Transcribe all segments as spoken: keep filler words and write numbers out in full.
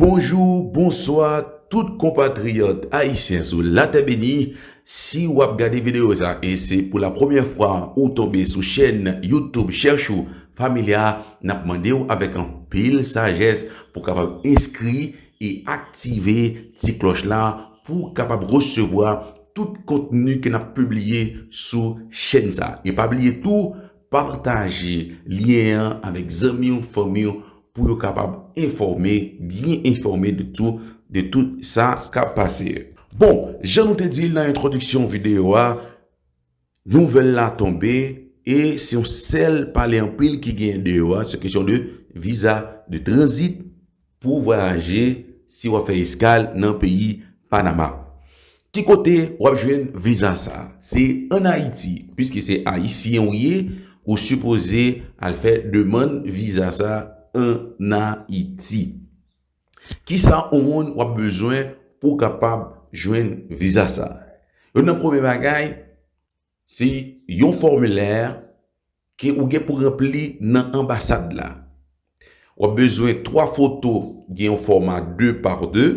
Bonjou, bonswa, tout konpatriyòt ayisyen sou latè beni. Si w ap gade videyo sa e se pou la premyè fwa ou tonbe sou chèn YouTube Chèchou Family a, n ap mande w avèk anpil sajès pou w kapab enskri e aktive ti klòch la pou w kapab resevwa tout kontni ke n ap pibliye sou chèn sa. E pa bliye tou, pataje lyen an avèk zanmi w, fanmi w, pou yo kapab enfòme, byen enfòme de tou, de tout sa k ap pase. Bon, jan nou te di l nan entwodiksyon videyo a, nouvèl la tonbe e se yon sèl pale anpil ki genyen deyò a, se kesyon de viza de tranzit pou vwayaje si w ap fè eskal nan peyi Panama. Ki kote w ap jwenn viza sa? Se ann Ayiti, piske se ayisyen ou ye, ou sipoze al fè demann viza sa ann Ayiti. Kisa yon moun w ap bezwen pou w kapab jwenn viza sa? Youn nan premye bagay, se yon fòmilè ke ou gen pou ranpli nan anbasad la. W ap bezwen twa foto, gen yon fòma de pa de.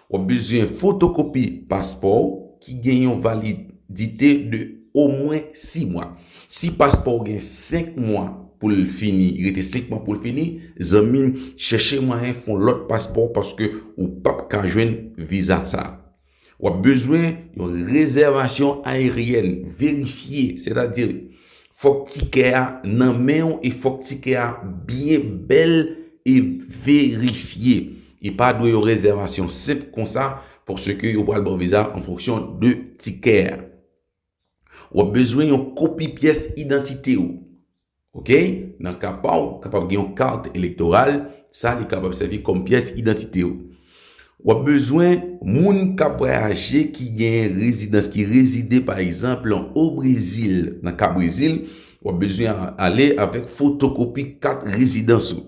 W ap bezwen fotokopi paspò w ki gen yon validite de omwen sis mwa. Si paspò w gen senk mwa pou l fini, rete senk mwa pou l fini, zanmi m, chèche mwayen fè yon lòt paspò paske ou p ap ka jwenn viza sa. W ap bezwen yon rezèvasyon ayeryèn verifye, sètadi fòk tikè a nan men w e fòk tikè a byen bèl e verifye. E pa dwe yon rezèvasyon senp konsa, paske yo pral ba w viza an fonksyon de tikè a. W ap bezwen yon kopi pyès idantite w. Oke? Nan ka pa w, kapab gen yon kat elektoral, sa li kapab sèvi kòm pyès idantite w. W ap bezwen moun k ap vwayaje ki gen rezidans, ki rezide, pa egzanp, o Brezil, nan ka Brezil, w ap bezwen a-, ale avèk fotokopi kat rezidans ou.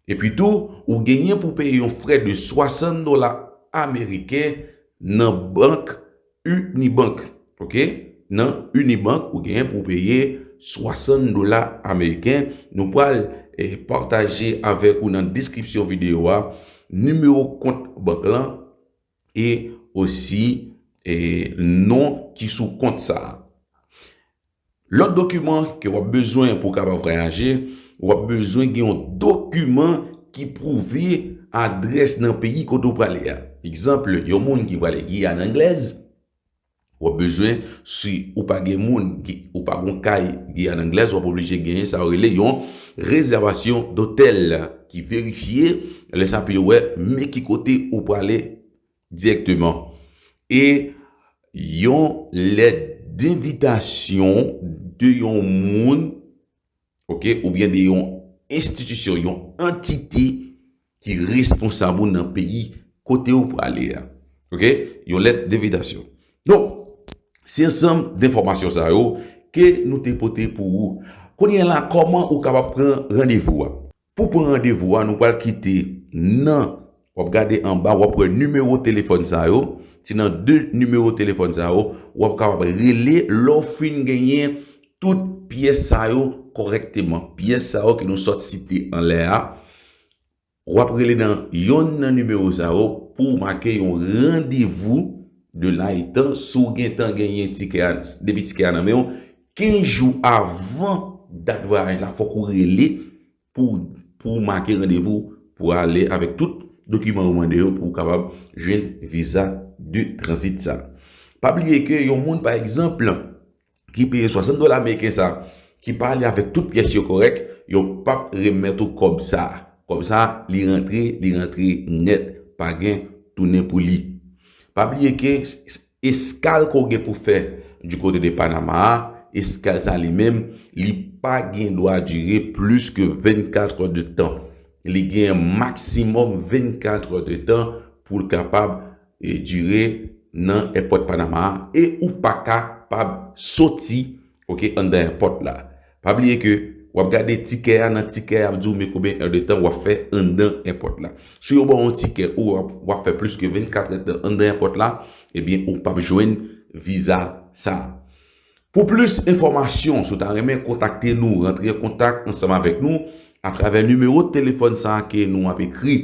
Epi tou, ou genyen pou peye yon frè de swasant dola ameriken nan bank Unibank. Oke? Nan Unibank, ou genyen pou peye swasant dola ameriken. Nou pral, eh, pataje avèk ou nan deskripsyon videyo a nimewo kont bank lan e osi, eh, non ki sou kont sa a. Lòt dokiman ke w ap bezwen pou w kapab vwayaje, w ap bezwen gen yon dokiman ki pwouve adrès nan peyi kote w prale a. Egzanp, yon moun ki prale Giyàn Anglèz, w ap bezwen, si ou pa gen moun, ki, ou pa gon kay Giyàn Anglèz, w ap oblije genyen sa yo rele yon rezèvasyon dotèl ki verifye, lè sa pou yo wè men ki kote ou prale dirèkteman. E yon lèt denvitasyon de yon moun, oke, oubyen de yon enstitisyon, yon antite ki responsab ou nan peyi kote ou prale a. Oke? Yon lèt denvitasyon. Donk, se ansanm denfòmasyon sa yo ke nou te pote pou ou. Kounye a la, kòman ou kapab pran randevou a? Pou pran randevou a, nou pral kite nan, w ap gade anba, w ap wè nimewo telefòn sa yo. Se nan de nimewo telefòn sa yo, w ap kapab rele lè w fin genyen tout pyès sa yo kòrèkteman. Pyès sa yo ke nou sot site anlè a, w ap rele nan yonn nan nimewo sa yo pou w make yon randevou de la etan, si w gentan genyen tikè a, depi tikè a nan men w, kenz jou avan dat vwayaj la, fòk ou rele pou, pou w make randevou pou w ale avèk tout dokiman yo mande yo pou w kapab jwenn viza de tranzit sa. Pa bliye ke yon moun, pa egzanp, ki peye swasant dola ameriken sa, ki pa ale avèk tout pyès yo kòrèk, yo p ap remèt ou kòb sa. Kòb sa, li rantre, li rantre nèt, pa gen tounen pou li. Pa bliye ke s-, s-, eskal ke w gen pou fè du côté de Panama a, eskal sa li menm, li pa gen dwa dire plis ke vennkat è de tan. Li gen maksimòm vennkat è de tan pou l kapab, e, dire nan èpòt Panama a, e ou pa kapab soti, oke, anndan èpòt la. Pa bliye ke w ap gade tikè a, nan tikè a ap di w men konbyen è de tan w ap fè anndan èpòt la. Si yo ba w yon tikè ou w ap, w ap fè plis ke vennkat è de tan anndan èpòt la, ebyen ou p ap jwenn viza sa. Pou plis enfòmasyon, si w ta renmen kontakte nou, rantre an kontak ansanm avèk nou atravè nimewo telefòn sa a ke nou ap ekri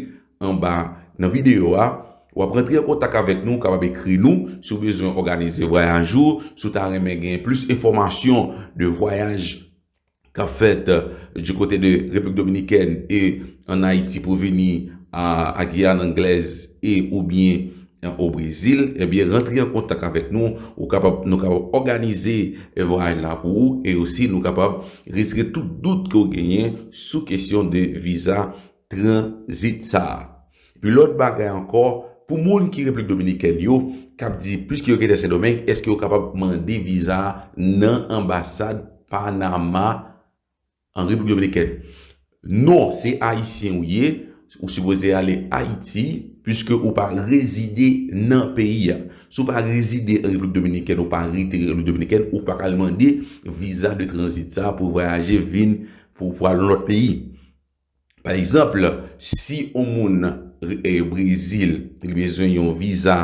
anba Nan videyo a, w ap rantre an kontak avèk nou, w kapab ekri nou si w bezwen òganize vwayaj ou, si w ta renmen gen plis enfòmasyon de vwayaj k ap fèt, euh, du côté de République Dominicaine et en Haïti pou vini a, a Guyane Anglaise e oubyen, euh, o Brezil, ebyen, rantre an kontak avèk nou. Ou kapab, nou kapab òganize, euh, vwayaj la pou ou e osi nou kapab retire tout dout ke w genyen sou kesyon de viza tranzit sa a. Epi lòt bagay ankò, pou moun ki Repiblik Dominikèn yo, k ap di, piske yo gentan Sendomeng, èske yo kapab mande viza nan anbasad Panama an Repiblik Dominikèn? Non, se Ayisyen ou ye, ou sipoze ale Ayiti, piske ou pa rezide nan peyi a. Si w pa rezide an Repiblik Dominikèn, ou pa rete Repiblik Dominikèn, ou pa ka al mande viza de tranzit sa a pou vwayaje vin, pou, pou al nan lòt peyi. Pa egzanp, si yon moun, e, Brezil, li bezwen yon viza,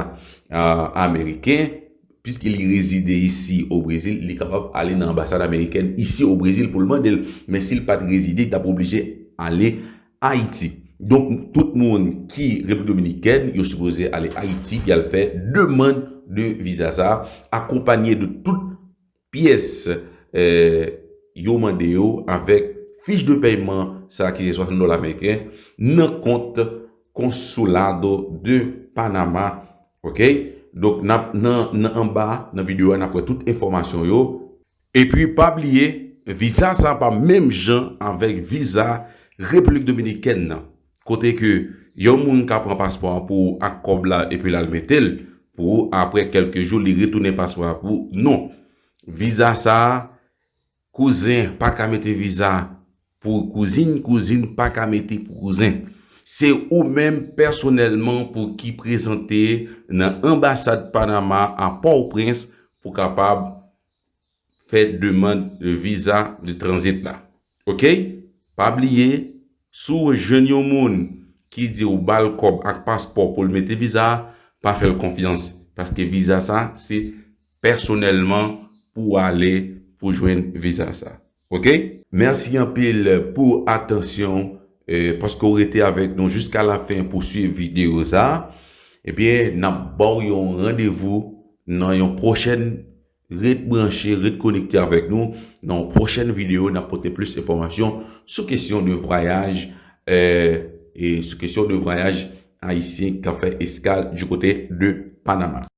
a, ameriken, piske li rezide isi o Brezil, li kapab ale nan anbasad amerikèn isi o Brezil pou l mande l. Men si l pa t rezide, li t ap oblije ale Ayiti. Donk, tout moun ki Repiblik Dominikèn, yo sipoze ale Ayiti, y al fè demann de viza sa a, akonpanye de tout pyès, eh, yo mande yo avèk fich de pèyman sa ki se swasant dola ameriken nan kont Consulado de Panama. Oke? Donk, n ap, nan, nan anba, nan videyo a, n ap wè tout enfòmasyon yo. Epi, pa bliye, viza sa pa menm jan avèk viza Repiblik Dominikèn nan. Kote ke yon moun ka pran paspò a pou ou ak kòb la epi l al mete l pou ou, apre kèlke jou, li retounen paspò a pou ou. Non. Viza sa a, kouzen pa ka mete viza pou kouzin, kouzin pa ka mete pou kouzen. Se ou menm pèsonèlman pou ki prezante nan anbasad Panama a Pòtoprens pou kapab fè demann de viza de tranzit la. Oke? Pa bliye, si w jwenn yon moun ki di w ba l kòb ak paspò pou l mete viza a, pa fè l konfyans. Paske viza sa, se pèsonèlman pou w ale pou jwenn viza sa. Oke? Mèsi anpil pou atansyon, eh, paske w rete avèk nou jiska lafen pou swiv videyo sa. Ebyen, n ap ba w yon randevou nan yon pwochèn. Ret branche, ret konekte avèk nou. Nan yon pwochèn videyo, n ap pote plis enfòmasyon sou kesyon de vwayaj, eh, e sou kesyon de vwayaj ayisyen k ap fè eskal du kote de Panama.